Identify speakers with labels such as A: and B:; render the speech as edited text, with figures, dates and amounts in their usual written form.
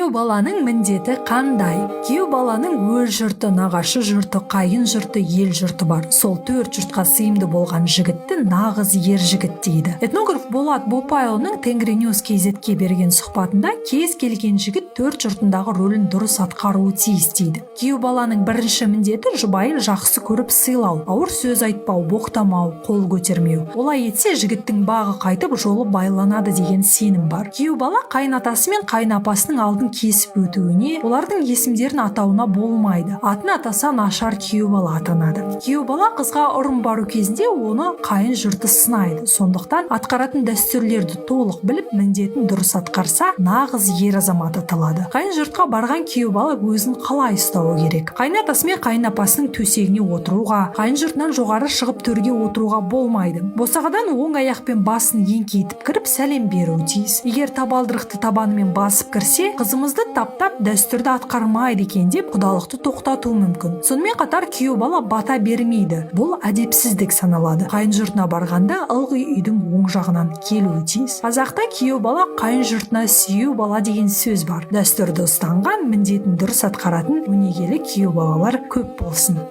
A: Күйеу баланың міндеті қандай? Күйеу баланың өз жұрты, нағашы жұрты, қайын жұрты, ел жұрты бар. Сол төрт жұртқа сыйымды болған жігітті нағыз ер жігіт дейді. Этнограф Болат Бопайұлының Tengrinews kz-ке берген сұхбатында кез келген жігіт төрт жұртындағы рөлін дұрыс атқаруы тиіс дейді. Күйеу баланың бірінші міндеті – жұбайын жақсы көріп сыйлау, ауыр сөз айтпау, боқтамау, қол көтермеу. Олай етсе, жігіттің бағы қайтып, жолы байланады деген сенім бар. Күйеу бала қайын атасы мен қайын апасының алдын кесіп өтуіне, олардың есімдерін атауына болмайды. Атын атаса, нашар күйеу бала атанады. Күйеу бала қызға ырым бару кезінде оны қайын жұрты сынайды. Сондықтан атқаратын дәстүрлерді толық біліп, міндетін дұрыс атқарса, нағыз ер азамат аталады. Қайын жұртқа барған күйеу бала өзін қалай ұстауы керек? Қайын атасы мен қайын апасының төсегіне отыруға, қайын жұртынан жоғары шығып, төрге отыруға болмайды. Босағадан оң аяқпен басын еңкейтіп кіріп, сәлем беруі тиіс. Егер табалдырықты табанымен басып кірсе, қызымызды таптап, дәстүрді атқармайды екен деп, құдалықты тоқтатуы мүмкін. Сонымен қатар күйеу бала бата бермейді, бұл әдепсіздік саналады. Қайын жұртына барғанда ылғи үйдің оң жағынан келуі тиіс. Қазақта «күйеу бала қайын жұртына сүйеу бала» деген сөз бар. Дәстүрді ұстанған, міндетін дұрыс атқаратын өнегелі күйеу балалар көп болсын.